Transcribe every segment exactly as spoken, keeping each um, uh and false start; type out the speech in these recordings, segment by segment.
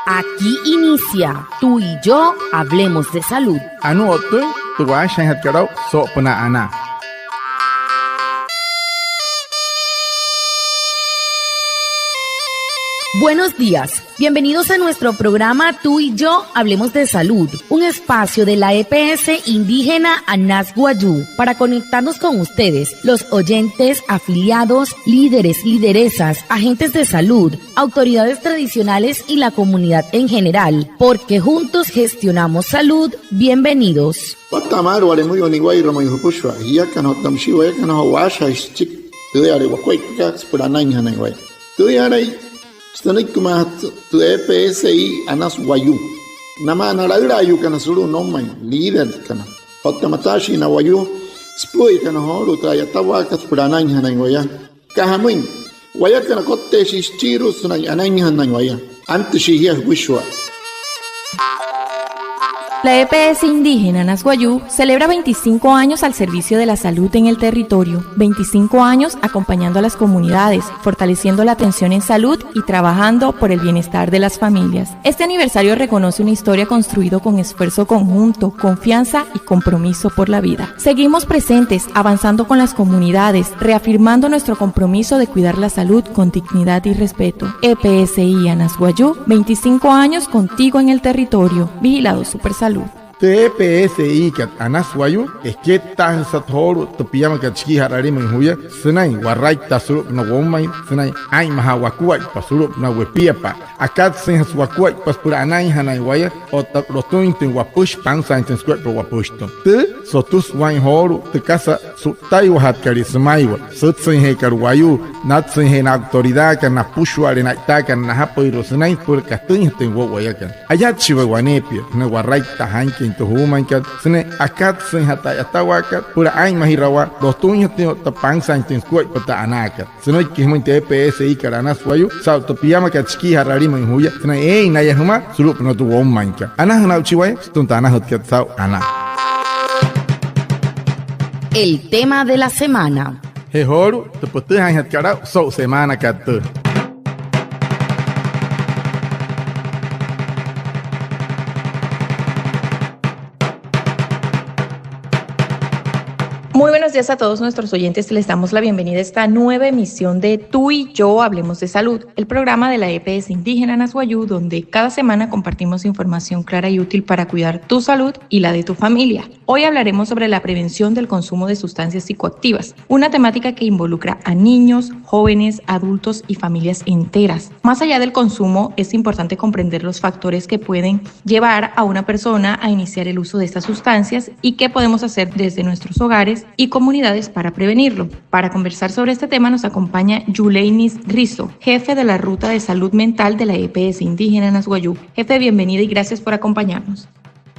Aquí inicia Tú y yo hablemos de salud. Anuu o'ttüin tü waashajaainjatkat aa'u soo'opünaa anaa. Buenos días. Bienvenidos a nuestro programa Tú y yo hablemos de salud, un espacio de la E P S indígena Anas Wayuu para conectarnos con ustedes, los oyentes, afiliados, líderes, lideresas, agentes de salud, autoridades tradicionales y la comunidad en general, porque juntos gestionamos salud. Bienvenidos. Watta'a maalü wale müyuu na waa'inrüin jüpüshua jiakana otta müshii wayakana joo waashajaain süchiki tüüyale wakuaippakat süpüla anainjanain waya. Tüüyalai sünüikimaajatü tü E P S I Anas Wayuu namaa na laülaayuukana sulu'u noumain, líderkana otta mataashii na wayuu süpü'üyakana joolu'u tü a'yatawaakat süpüla anainjanain waya. Aka jamüin, wayakana kotteeshii süchiirua sünain anainjanain waya. Antüshii jia jüpüshua. La E P S indígena Anas Wayuu celebra veinticinco años al servicio de la salud en el territorio, veinticinco años acompañando a las comunidades, fortaleciendo la atención en salud y trabajando por el bienestar de las familias. Este aniversario reconoce una historia construida con esfuerzo conjunto, confianza y compromiso por la vida. Seguimos presentes, avanzando con las comunidades, reafirmando nuestro compromiso de cuidar la salud con dignidad y respeto. E P S I Anas Wayuu, veinticinco años contigo en el territorio. Vigilado Supersalud. Tü E P S I kat Anas Wayuu, ekettaajüsat joolu'u tü piamakat shikii ja'ralimüin juya sünain waraittaasü sulu'upünaa woumain, sünain aa'inmajaa wakuaippa sulu'upünaa wepiapa'a. Akatsüinjasü wakuaippa süpüla anainjanain waya otta lotüinjatüin wapüshi, pansaainjatüin sukuaippa wapüshitüin. Tü sotüsü waa'in joolu'u tü kasa su'ttaiwajatkalia sümaiwa, sütsüinjeekat wayuu, natsüinjee na autoridaakana, napüshua'ale, na'itaakana, najapüirua sünain süpüla katüinjatüin wo'u wayakana. Ayatshii waya waneepia sünain waraittaain jainküin tü juumainkat sünain akatsüinjatüin tü a'yatawaakat süpüla aa'inmajirawaa lotüinjatüin otta pansaainjatüin sukuaippa tü anaakat. Sünüiki jümüin tü E P S I kat Anas Wayuu saa'u tü piamakat shikii ja'ralimüin juya sünain eein naya jümaa sulu'upünaa tü woumainkat. Anajüna aa'uchi waya sütüma tü anajütkat saa'u anaa. El tema de la semana. Je joolu'u tü pütüjaainjatkat aa'u so'u semaanakat tüü. Muy buenos días a todos nuestros oyentes. Les damos la bienvenida a esta nueva emisión de Tú y yo hablemos de salud, el programa de la E P S indígena Anas Wayuu, donde cada semana compartimos información clara y útil para cuidar tu salud y la de tu familia. Hoy hablaremos sobre la prevención del consumo de sustancias psicoactivas, una temática que involucra a niños, jóvenes, adultos y familias enteras. Más allá del consumo, es importante comprender los factores que pueden llevar a una persona a iniciar el uso de estas sustancias y qué podemos hacer desde nuestros hogares y comunidades para prevenirlo. Para conversar sobre este tema nos acompaña Yuleinis Rizo, jefe de la Ruta de Salud Mental de la E P S indígena Anas Wayuu. Jefe, bienvenido y gracias por acompañarnos.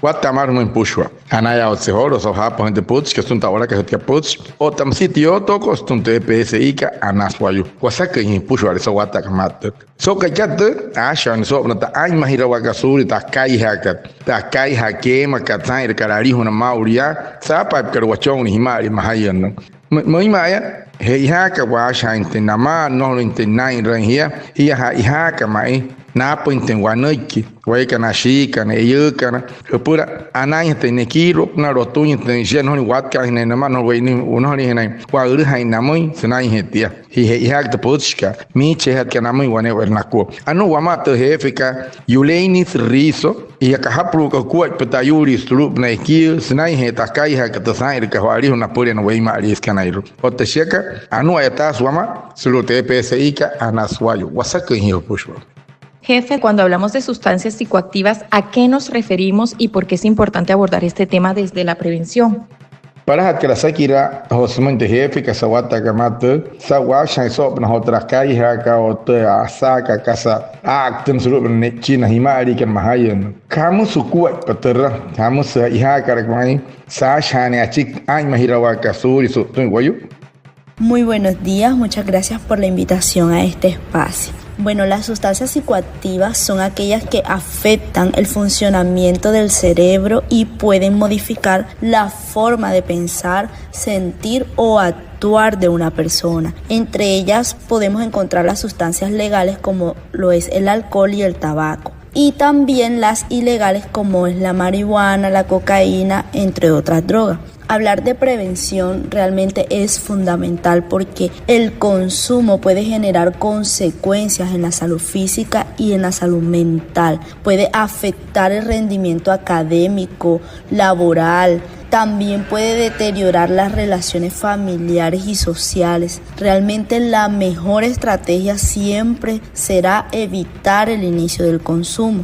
Watta'a maalü jümüin jüpüshua. Anayaawatse joolu'u so'u jaapajüin tü pütchikat sütüma tü a'walakajütkat pütchi otta müsia tü yootookot sütüma tü E P S I kat Anas Wayuu. Wasaküinjee jüpüshua'ale so'u watta'a aka maa tü. So'u ka'ikat tü, aashajaanüin soo'opünaa tü aa'inmajirawaakat suulia tü akaijaakat, tü akaijaa keemakat, saa'inrakat alijuna maa'ulu yaa, saapaapkat wachonnii jima'alii majayünnüin. Müinma'a yaa, che'ojaaka waashajaainjatüin namaa, nnojolüinjatüin naa'inrüin jia, jia che'ojaaka ma'i, naapüinjatüin wanüiki, wayakana ashiikana, eyüükana, jüpüla anainjatüin nekiiru'upünaa, lotüinjatüin shia, nnojolüin watkaainjanain namaa, nnojolüin, nnojolüinjanain wa'ülüjain namüin sünainjee tia. Jia che'ojaaka tü pütchikat, miichijeejatkat namüin wane'ewai nakua. Anuu wamaa tü jeefekat Yuleinis Rizo, jia kajapulu'uka jukuaippa tü ayuuliisü sulu'upünaa ekiiyüü sünainjee tü akaijaakat tü saa'inrakat joo alijuna napüla na weima'aliisükanairua. Otta shiaka, anuu a'yataasü wamaa sulu'u tü E P S I kat Anas Wayuu. Wasaküinjee jüpüshua. Jefe, cuando hablamos de sustancias psicoactivas, ¿a qué nos referimos y por qué es importante abordar este tema desde la prevención? Palajatkat asakiraa joo sümüin tü jeefekat sawattaaka maa tü, saa'u waashajaain soo'opünaa joo tü akaijaakat o tü asaakat kasa aa'aktünüin sulu'upünaa ne'echii na jima'aliikana majayünnüin. ¿Jamüsü jukuaippa türa? ¿Jamüsü che'ojaakalaka ma'i saashajaanüin achiki aa'inmajirawaakat suulia su'ttüin wayuu? Muy buenos días, muchas gracias por la invitación a este espacio. Bueno, las sustancias psicoactivas son aquellas que afectan el funcionamiento del cerebro y pueden modificar la forma de pensar, sentir o actuar de una persona. Entre ellas podemos encontrar las sustancias legales como lo es el alcohol y el tabaco. Y también las ilegales como es la marihuana, la cocaína, entre otras drogas. Hablar de prevención realmente es fundamental porque el consumo puede generar consecuencias en la salud física y en la salud mental. Puede afectar el rendimiento académico, laboral, también puede deteriorar las relaciones familiares y sociales. Realmente la mejor estrategia siempre será evitar el inicio del consumo.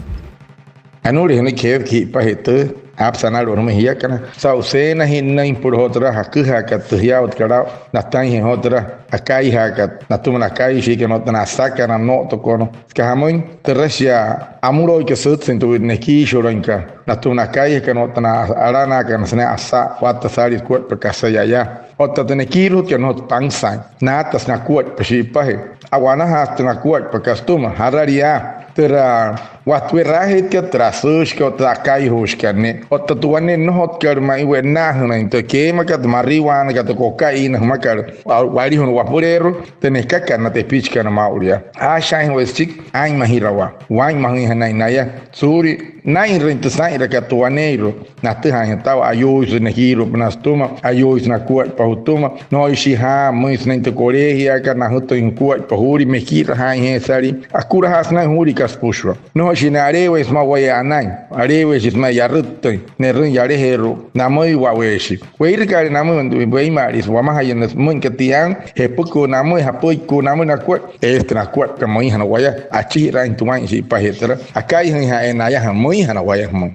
Anuule jünüiki jeevatkat ji'ipajee tüü aapüsü analu'ut jümüin jiakana saa'u seenajinnüin süpüla joo türa aküjaakat tü jiyaawatkat aa'u, natüinjee joo türa akaijaakat natüma na akaishiikana otta na asakana nno'otokona. Süka jamüin, türa shia amüloukese sütsüin tü nekiishulüinkat natüma na akaijakana otta na alanakana sünain asa watta saalii sukuaippa kasa yayaa. Otta tü nekiiru'ujatkat, nnojotsü pansaain, naatasü nakuaippa shi'ipajee. A'wanajaasü tü nakuaippakat sütüma jaralia. Türa, watwe'raajeetkat, türa asüüshikat otta tü akaijuushikat ne'e. Otta tü wane nnojotkat ma'i we'nnaajünüin tü keemakat, tü marihuanakat, tü cocaína jümakat, wa- walijuna wapüleerua, tü nekakat na tepichikana maa'ulu yaa. Aashajaainjana waya süchiki aa'inmajirawaa, waa'inmajüinjanain naya suulia naa'inrüin tü saa'inrakat tü waneeirua. Natüjaainjatü aa'u, ayuuisü nekiiru'upünaa sütüma, ayuuisü nakuaippa jütüma. Nnojoishii jaa'in müin sünain tü colegiakat, najütüin jukuaippa juulia, mekirajaainjeesalii, akulajaasü naa'in juulia kasa süpüshua. Nnojoishii na'aleewai sümaa waya anain, aleeweeshii sümaa yarüttüin ne'rüin yalajeeru'u, namüiwaweeshii. Weirakaale namüin, Weima'alii, wamajayünnüsü müin aka tia, jepüküü namüin, japüikuu namüin nakuaippa. Eesü tü nakuaippakat müinjana waya, achijiraainjatü waa'in shi'ipajee türa, akaijüinja'aya naya, müinjana waya jümüin.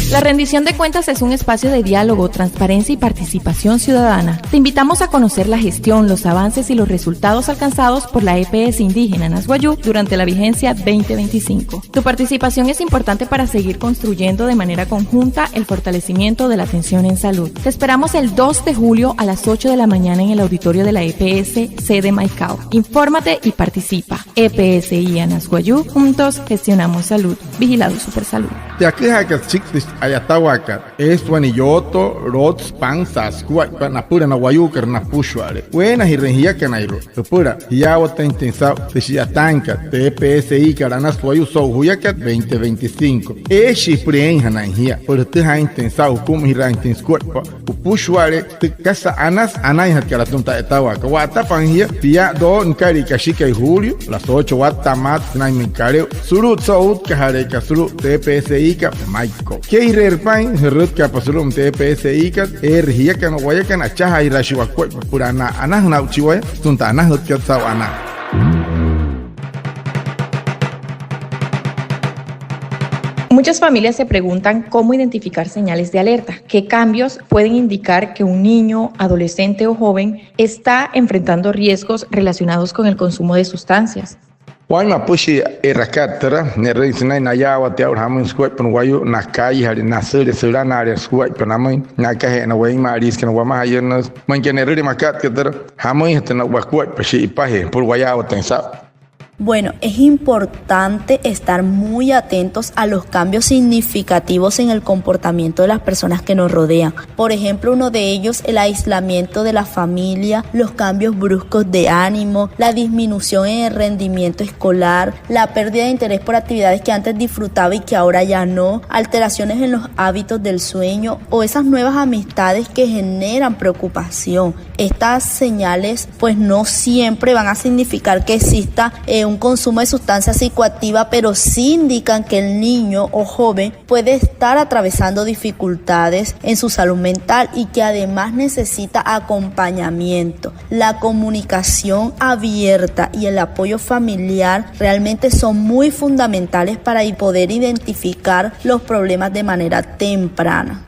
La rendición de cuentas es un espacio de diálogo, transparencia y participación ciudadana. Te invitamos a conocer la gestión, los avances y los resultados alcanzados por la E P S indígena Anas Wayuu durante la vigencia veinte veinticinco. Tu participación es importante para seguir construyendo de manera conjunta el fortalecimiento de la atención en salud. Te esperamos el dos de julio a las ocho de la mañana en el auditorio de la E P S sede Maicao. Infórmate y participa. E P S I Anas Wayuu, juntos gestionamos salud. Vigilado Supersalud. Tü aküjaakat süchiki tü a'yatawaakat, eesü wane yooto, lotüsü, pansaa sukuaippa napüla na wayuukana napüshua'ale. Weenajirüin jiakanairua jüpüla jiyaawatüinjatüin saa'u tü shi'yataainkat, tü E P S I'kat Anas Wayuu so'u juyakat veinte veinticinco. Eeshii süpüla eeinjanain jia süpüla jütüjaainjatüin saa'u jukumajiraainjatüin sukuaippa jüpüshua'ale tü kasa anasü anainjatkat atüma tü a'yatawaakat. Wa'atapaain jia pia dos nüka'lia kashikai julio, las ocho wattaa maat sünainmüin kale'u, sulu'u tü so'u outkajaleekat sulu'u tü E P S I'kat Maicao. Kee'ireerü paa'in jürütkaapa sulu'umüin tü E P S I'kat, eere jiakana wayakana achajaajiraashii wakuaippa süpüla na anajüna aa'uchi waya sütüma tü anajütkat saa'u anaa. Muchas familias se preguntan cómo identificar señales de alerta. ¿Qué cambios pueden indicar que un niño, adolescente o joven está enfrentando riesgos relacionados con el consumo de sustancias? Wainma apüshi e'rakat türa ne'rüin sünain nayaawatea aa'u jamüin sukuaippa na wayuu, nakaijale, nasüle, sülanaale sukuaippa namüin, nakaje'e na Weima'aliisükat, na wamajayünnüsü, müinka ne'rüle makat aka türa, jamüinjatü na wakuaippa shi'ipajee süpüla wayaawatüin saa'u. Bueno, es importante estar muy atentos a los cambios significativos en el comportamiento de las personas que nos rodean. Por ejemplo, uno de ellos, el aislamiento de la familia, los cambios bruscos de ánimo, la disminución en el rendimiento escolar, la pérdida de interés por actividades que antes disfrutaba y que ahora ya no, alteraciones en los hábitos del sueño o esas nuevas amistades que generan preocupación. Estas señales, pues, no siempre van a significar que exista, eh, un consumo de sustancias psicoactivas, pero sí indican que el niño o joven puede estar atravesando dificultades en su salud mental y que además necesita acompañamiento. La comunicación abierta y el apoyo familiar realmente son muy fundamentales para poder identificar los problemas de manera temprana.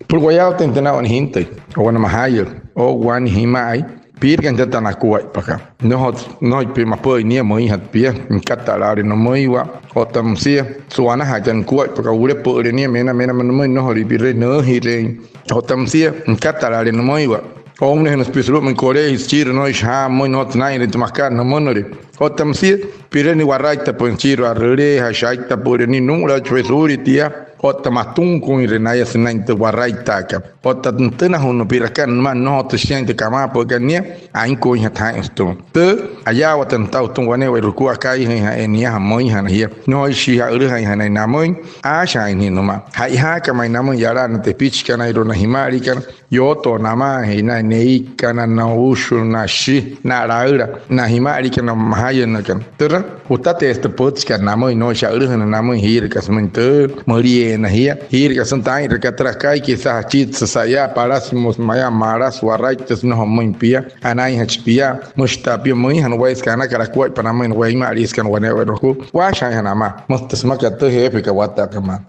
Süpüla wayaawatüinjatüin na wane jintüi o wane majayüü o wane jima'ai, piirakaa tü tanakuaippakat. Nnojotsü, nnojoipia mapü'üin nia, müinjatü pia. Nükatala'ale nümüiwa otta müsia su'wanajaakat nukuaippakat, wulepü'üle nia, meena, meena nümüin, nnojolüin pi'ree nüüjireein. Otta müsia nükatala'ale nümüiwa, ounajünüsü pia sulu'umüin colegio süchiirua, nnojoishi jaa'in pümüin, nnojotsü naa'inrüin tü makat nümünüle. Otta müsia pi'ree nia waraittapü'üin süchiirua, arüleejashi, aittapü'üle nia, nuu'ulaashi waya suulia tia. otta matunküinre naya sünain tü waraittaakat. Otta nütünajunnu pi'rakat nümaa, nnojotsü shiain tü kamaapü'ükat nia, ainkuuinjatü jaa'in sütüma. Tü ayaawatüna saa'u sütüma wane'ewai jukua akaijüinja'a, niaja müinjana jia, nnojoishii ja'ülüjainjanain namüin, aashajaain jia nümaa. Ja'ijaaka ma'i namüin yalaa na tepichikanairua, na jima'aliikana, yootoo namaa, je na neikana, na uushula, na shii, na laüla, na jima'aliikana, na majayünnakana. Türa, jutateesü tü pütchikat namüin, nnojoishi ja'ülüjünüin namüin jiiraka sümüin tü, mülieena jia, jiiraka sümüin taa'inraka türa akaiki, saja chitsü, sayaa, palasü, müsü mayaa, malasü, waraittüsü, nnojo pümüin pia, anainjachi pia, müshi taa pia, müinjana waya, süka anakat akuaippa namüin na wayuu jima'aliikana wane'ewai jukua, waashajaainjana amaa. Müsü tü sümakat tü jeefekat watta'akat maa.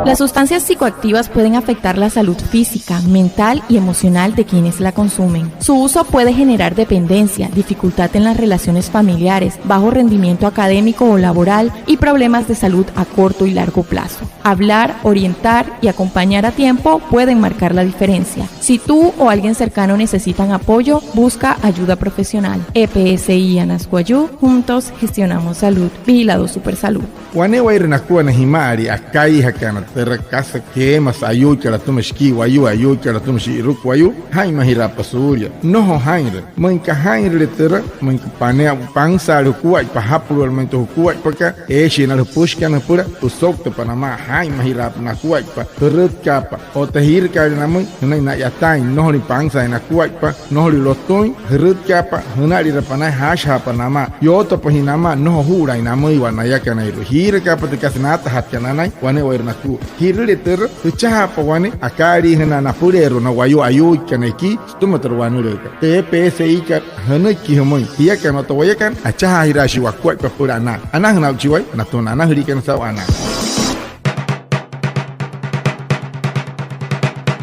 Las sustancias psicoactivas pueden afectar la salud física, mental y emocional de quienes la consumen. Su uso puede generar dependencia, dificultad en las relaciones familiares, bajo rendimiento académico o laboral y problemas de salud a corto y largo plazo. Hablar, orientar y acompañar a tiempo pueden marcar la diferencia. Si tú o alguien cercano necesitan apoyo, busca ayuda profesional. E P S I Anas Wayuu, juntos gestionamos salud. Vigilado Supersalud. Wane'ewaire nakua na jima'alii akaijakana türa kasa keemasü ayuuikat atüma shikii wayuu, ayuuikat atüma shi'iruku wayuu, jaa'inmajiraapa suulia. Nnojo jaa'inrüle. Müinka jaa'inrüle türa, müinka panea, pansaale jukuaippa, ajapulu'uale ma'i tü jukuaippakat, eeshii na jüpüshikana jüpüla, jüsouktapa namaa, jaa'inmajiraapa nakuaippa, jürütkaapa. Otta jiirakaale namüin, jünain na'yataain, nnojolüin pansaain nakuaippa, nnojolüin lotüin, jürütkaapa, jünalirapa naya, jaashajaapa namaa, yootapa jia namaa, nnojo juu'ulaain namüiwa nayakanairua. Jiirakaapa tü kasa naatajatkat nanain wane'ewaire nakua. Ji'rüle türa, jüchajaapa wane akaaliijünaa napüleerua na wayuu ayuuikana ekii sütüma türa wanülüükat. Tü E P S I-kat jünüiki jümüin, jiakana otta wayakana, achajaajiraashii wakuaippa süpüla anaa. Anajüna aa'uchi waya natüma na anajüliikana saa'u anaa.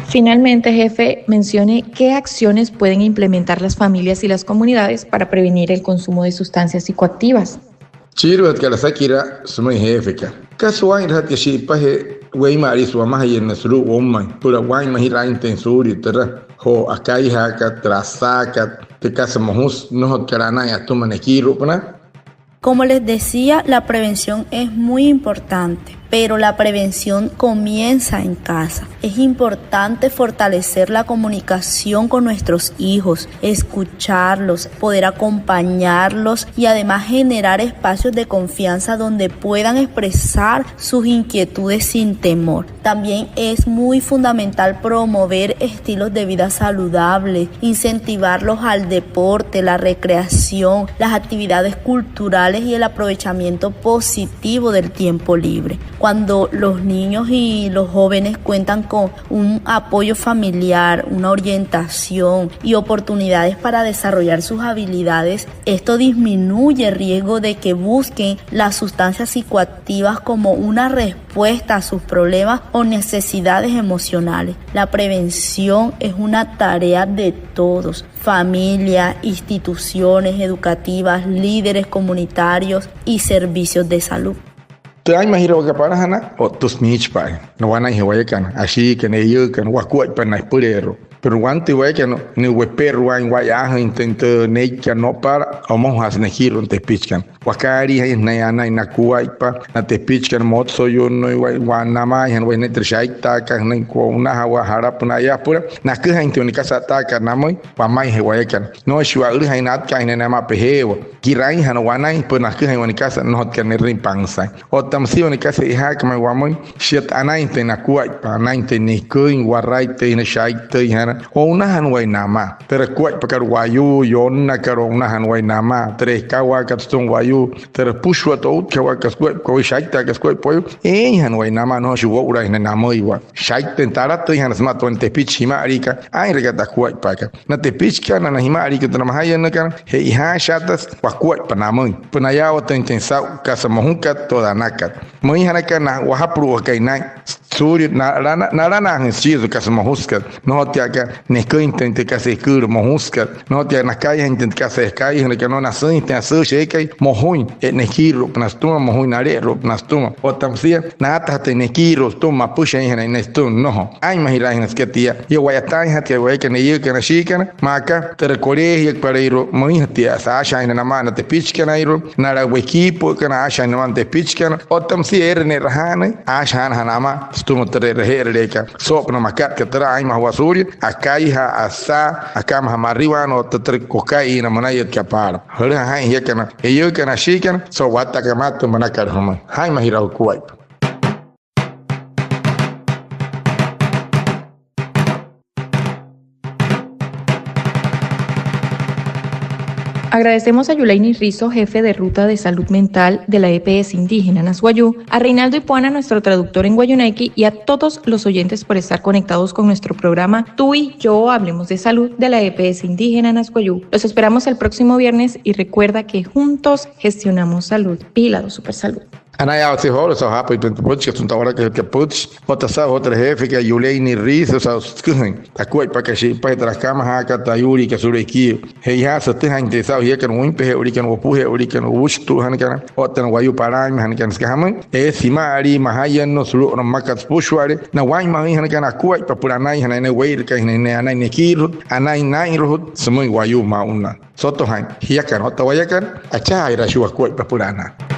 Finalmente, jefe, mencione qué acciones pueden implementar las familias y las comunidades para prevenir el consumo de sustancias psicoactivas. Chiiruajatkat asakiraa sümüin jeefekat. ¿Kasa waa'inrajatkat shi'ipajee weima'aliisü wamajayünnüü sulu'u woumain süpüla waa'inmajiraainjatüin suulia türa joo akaijaakat, türa asaakat, tü kasa mojusü nnojotkat anain atüma nekiiru'upünaa? Como les decía, la prevención es muy importante, pero la prevención comienza en casa. Es importante fortalecer la comunicación con nuestros hijos, escucharlos, poder acompañarlos y además generar espacios de confianza donde puedan expresar sus inquietudes sin temor. También es muy fundamental promover estilos de vida saludables, incentivarlos al deporte, la recreación, las actividades culturales y el aprovechamiento positivo del tiempo libre. Cuando los niños y los jóvenes cuentan con un apoyo familiar, una orientación y oportunidades para desarrollar sus habilidades, esto disminuye el riesgo de que busquen las sustancias psicoactivas como una respuesta a sus problemas o necesidades emocionales. La prevención es una tarea de todos: familia, instituciones educativas, líderes comunitarios y servicios de salud. Tü aa'inmajirawaakat palajana, o'ttüsü miichipa'a na wanainjee wayakana, ashiikana, eiyuukana, wakuaippa na nüpüleerua. Pero wanti wayakana, nia wepe'eruain wa'yaajüinjatüin tü neikat no'upala, o'umojojaasü nekiiru'u na tepichikana. Wakaaliijainjatü naya anain nakuaippa, na tepichikana, motsoyunnüin waya, wa'namaainjana waya sünain tü shaittaakat, sünain ko'unajawaa, jalapünaa yaa süpüla naküjainjatüin wane kasa a'ataakat namüin wamainjee wayakana. Nnojoishi wa'ülüjain natkaainjanain namaa pejeewa. Ji'rainjana wanain süpüla naküjain wane kasa nnojotkat ne'rüin pansaain. Otta müsia wane kasa e'ijaaka ma'i wamüin, shia anainjatüin nakuaippa, anainjatüin neküin, waraittüinjana, shaittüinjana, o'unajana waya namaa. Türa akuaippakat wayuu, yonnakat, o'unajana waya namaa. Türa ekawaakat sütüma wayuu, türa süpüshua tü outkajawaakat sukuaippa wayuu, shaittaakat sukuaippa wayuu, eeinjana waya namaa, nnojoishi woo'ulaainjanain namüiwa. Shaittüin, talatüinjana sümaa tü wane tepichi jima'aliikat aa'inrakat tü akuaippaakat. Na tepichikana, na jima'aliikana, na majayünnüükana, che'ojaashaatasü wakuaippa namüin süpüla nayaawatüinjatüin saa'u kasa mojukat otta anakat. Müinjana aka na wajapulu'ujakai naa'in suulia na-, nala-, nalanaajüin süchiirua tü kasa mojusükat. Nnojotia aka neküinjatüin tü kasa eküülü mojusükat. Nnojotia nakaijainjatüin tü kasa akaijünükat, nnojo nasüinjatüin asüüshi eekai mojuin e'nekiiru'upünaa sütüma, mojuin nale'eru'upünaa sütüma. Otta müsia naatajatüin nekiiru'u sütüma, mapüshi eeinjanain nünain sütüma, nnojo. Aa'inmajiraainjana süka tia. Jia wa'yataainjatkat wayakana, eiyuukana, ashiikana, maa aka türa colegiopalairua müinjatüyaasa'a, aashajaainjana namaa na tepichikanairua, nala wekiipü'ükana, aashajaainjana namaa na tepichikana. Otta müsia eere ne'rajaanüin, aashajaanajana amaa sütüma türa e'reje'erüleekat soo'opünaa makat aka türa. Aa'inmajawaa suulia akaijaa, asaa, akamajaa marihuana otta türa cocaína münayatkat paala. Jülüja jaa'in jiakana eiyuukana, ashiikana, so'u watta aka maa tü münakat jümüin. Jaa'inmajiraa jukuaippa. Agradecemos a Yuleini Rizo, jefe de ruta de salud mental de la E P S indígena Anas Wayuu, a Reinaldo Ipuana, nuestro traductor en wayuunaiki, y a todos los oyentes por estar conectados con nuestro programa Tú y Yo Hablemos de Salud de la E P S indígena Anas Wayuu. Los esperamos el próximo viernes y recuerda que juntos gestionamos salud. Vigilado Supersalud. Anayaawatsü joolu'u saa'u jaapüitpain tü pütchikat sütüma tü a'walakajütkat pütchi. Otta saa'u joo türa jeefekat Yuleini Rizo saa'u sütüküjain tü akuaippakat shi'ipajee türa akamajaakat, tü ayuuliikat sulu'u ekiiyüü. Je yajaasü jütüjaain taya saa'u jiakana wüinpeje'ewaliikana, wopuje'ewaliikana, wuuchitu'ujanakana otta na wayuu palaainmajanakana, süka jamüin, eesü jima'alii majayünnüü sulu'u na mmakat süpüshua'ale, na waa'inmajüinjanakana akuaippapü'üla anainjanain naya wee'irakainjanain naya, anain nekiirujut, anain naa'inrujut sümüin wayuu maa'ulu. Soto jaa'in jiakana otta wayakana, achajaajiraashii wakuaippapü'üla anaa.